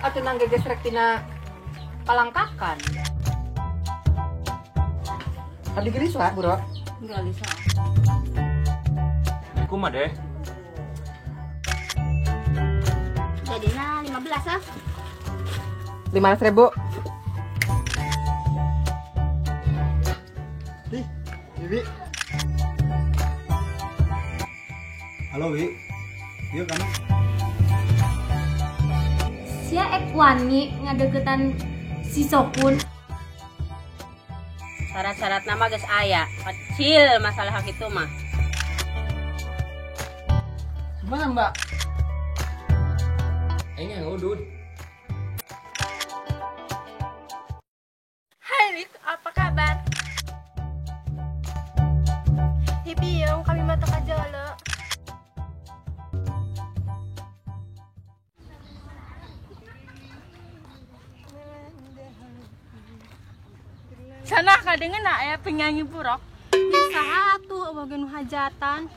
Atuh nang gegesrek tina palangkakan. Tadi gelis lah, Bro. Gelis lah. Kumaha deh? Jadinya 15 ah. 500.000. Ih, Bibi. Halo, Wi. Yuk kamu. Sia ek wani ngadeukeutan si Sopun. Syarat-syarat nama geus aya, kecil masalah hak itu mah. Gimana, Mbak? Aing yang udud. Hai Lik, apa kabar? Hibiung, kami mata kajala. Sana kadengen aya penyanyi buruk. Saha atuh boga nu hajatan.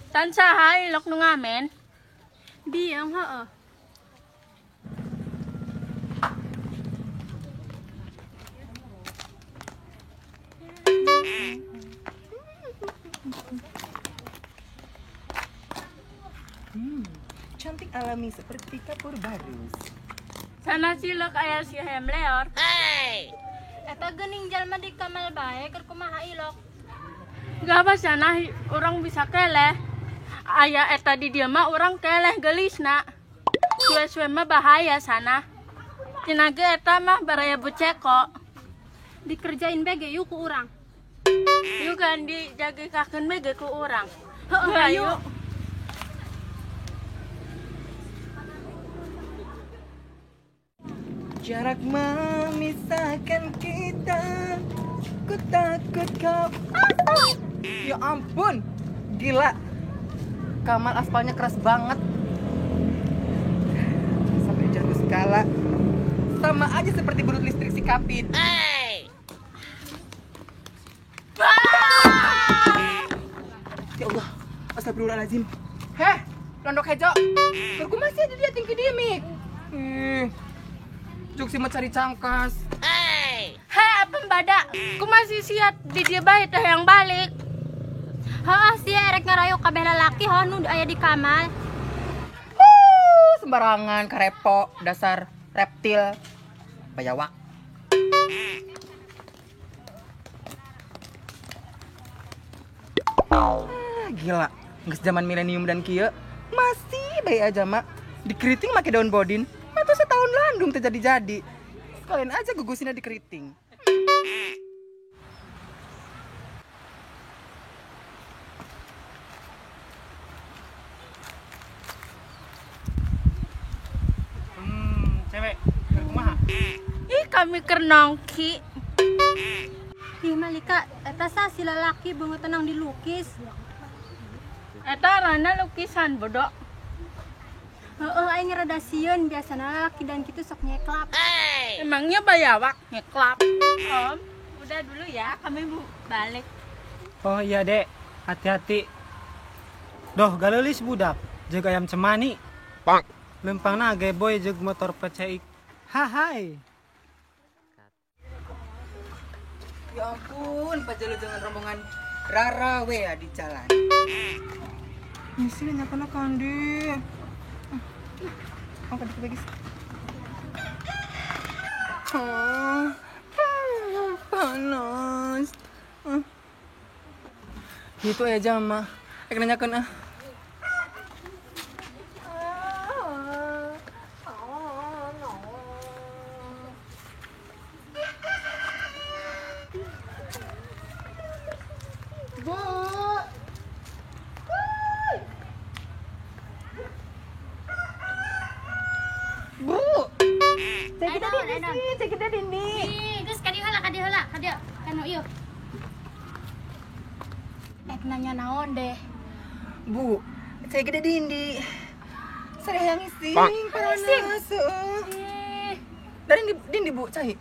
Tan saha ilok nu ngamen? Biang heeh. Cantik alami seperti kapur barus. Sana cilok aya si hayam leor. Hey. Eta geuning jalma di kamal bae keur kumaha ilok. Gak apa sana orang bisa keleh. Aya eta di dieu mah urang keleh geulisna. Suwe-suwe mah bahaya sana. Cenah ge eta mah baraya buceko. Dikerjain bae ge yuk ku urang. Yuk kan dijagekakeun bae ge ku urang. Heeh, ayo. Jarak memisahkan kita, ku takut kau. Ya ampun, gila. Kamal aspalnya keras banget. Sampai jatuh skala. Sama aja seperti belut listrik si Kapit. Hey. Ya Allah, astagfirullahaladzim. Heh, londok hejo. Berku masih ada dia tinggi dimik. Juk sih cari cangkas. Hey. Hei, apa mbada? Ku masih siap di dia bae teh yang balik. Heeh, sia erek ngarayu kabeh lalaki heuh nu aya di kamal. Sembarangan karepo, dasar reptil. Bayawak. Gila, geus zaman milenium dan kieu masih bae aja mak. Dikeriting make daun bodin. Atau setahun landung terjadi-jadi. Sekalian aja gugusinnya di keriting. Cewek, keur kumaha? Ih, kami keur nongki. Ih, Malika, eta sah si lalaki beungeut tenang dilukis. Eta rana lukisan bodoh. Heeh, aing rada sieun biasana lalaki dan kitu sok nyeklap. Hey. Emangnya bayawak nyeklap? Om, udah dulu ya, kami balik. Oh iya, Dek. Hati-hati. Doh, galeulis budak jeung ayam cemani. Pang. Lempangna geboy jeung motor PCX. Hahai. Ya ampun, Pak Jalo jangan rombongan Rara wea di jalan. Misi nyakana kandi. Angkat dikit lagi. Panas. Gitu aja mah. Ek nanyakeun ah. Bu. Bu. Cek kita dini. Geus ka dieu heula, ka dieu heula, ka dieu. Kanu ieu. Ek nanya naon deh. Bu, cek kita dindi. Sare hayang ising, panas. Heeh. Dari dindi Bu, cai.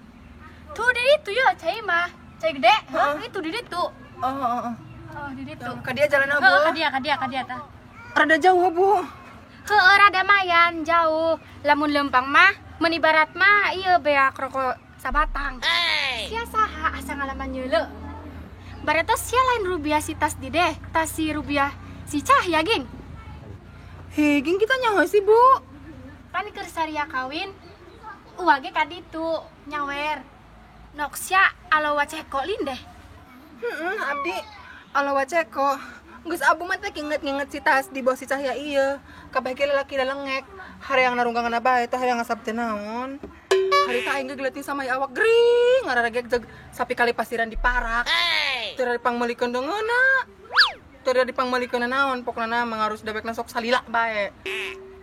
Tuh di itu ya, cai mah. Cai gede. Hah, itu di ditu. Oh. Oh, di ditu. Ka dia jalan Bu. Heeh, ka dia tah. Rada jauh, Bu. Heeh, rada mayan jauh. Lamun lempang mah Mun ibarat mah ieu beak rokok sabatang. Sia saha asa ngalaman nyeuleu. Bareto sia lain rubiah si tas di deh, tas si rubiah si Cahya ging. Hei, ging kita nyaho sih, Bu. Pan keur saria kawin uwa ge kaditu nyawer. Nok sia alawa ceko lin deh. Heeh, abdi alawa ceko. Geus abu mah teh nginget-nginget si tas di bawah si Cahya ieu. Kabeh ge lalaki lalengek. Hayang narunggangan bae teh hayang ngasap teh naon. Harita aing ge geuleting sama ieu awak gering ngararegeg jeung sapi kali pasiran di parak. Teu dipangmeulikeun deungeunna. Teu dipangmeulikeun naon pokona mah ngarus dewekna sok salila bae.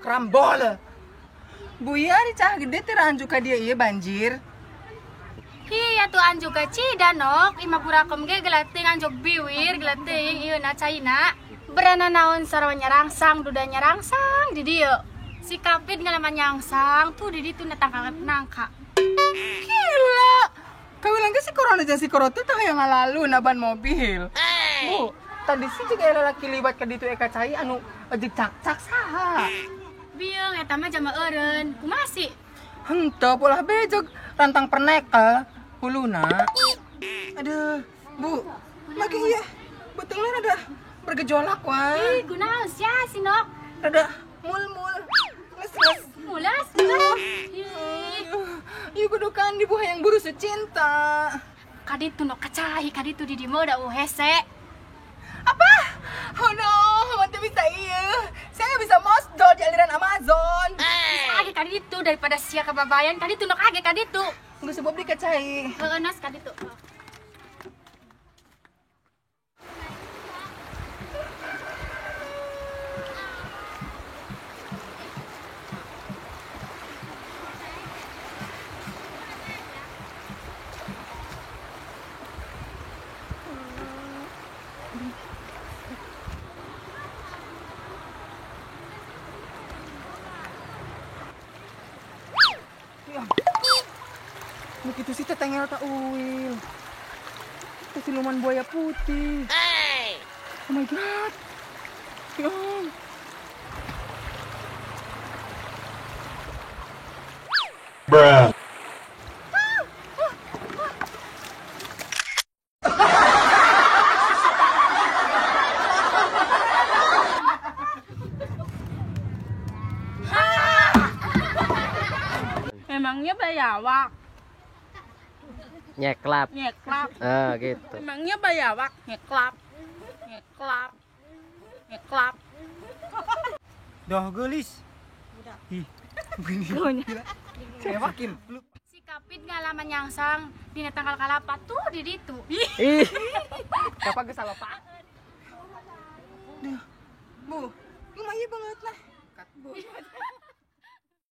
Krambol. Bu ieu ari cah gede teh anjuk ka dieu ieu banjir. Hi atuh anjuk ka cida nok imah burakem ge geleting anjuk biwir geleting ieu na caina. Berana naon sarua nyarangsang duda nyarangsang di dieu. Si kapit ngalaman nyangsang tuh di ditu na tangkal nangka. Gila. Kawilang ge si corona jeung si korote teh hayang ngalalu naban mobil. Bu, tadi sih juga aya lalaki liwat ka ditu eka cai anu ejek cak-cak saha. Biung eta mah jama eureun. Kumaha sih? Henteu polah bejeg rantang pernekel huluna. Aduh, Bu, lagi ieu beuteungna rada bergejolak wah. Ih, kunaon sia si Nok? Rada mul-mul. Nges-nges. Mulas, mulas. Ieu kudukan di buah yang buru cinta. Kaditu Nok kacahi, kaditu di dieu mah udah hese. Apa? Oh no, mati bisa ieu. Saya bisa mosdol di aliran Amazon. Bisa age kaditu daripada sia kababayan, kaditu Nok age kaditu. Geus sebab di kacahi. Heeh, nas kaditu. Begitu sih tetengel tak uil. Itu siluman buaya putih. Oh my god. Ya. Bruh. Memangnya bayawak? Nyeklap. Nyeklap. Ah, gitu. Emangnya bayawak nyeklap. Nyeklap. Nyeklap. Doh geulis. Ih. Saya wakin. Si kapit ngalaman nyangsang dina tangkal kalapa tuh di ditu. Ih. Kapan geus salopa? Duh. Bu, lumayan banget lah. Bu.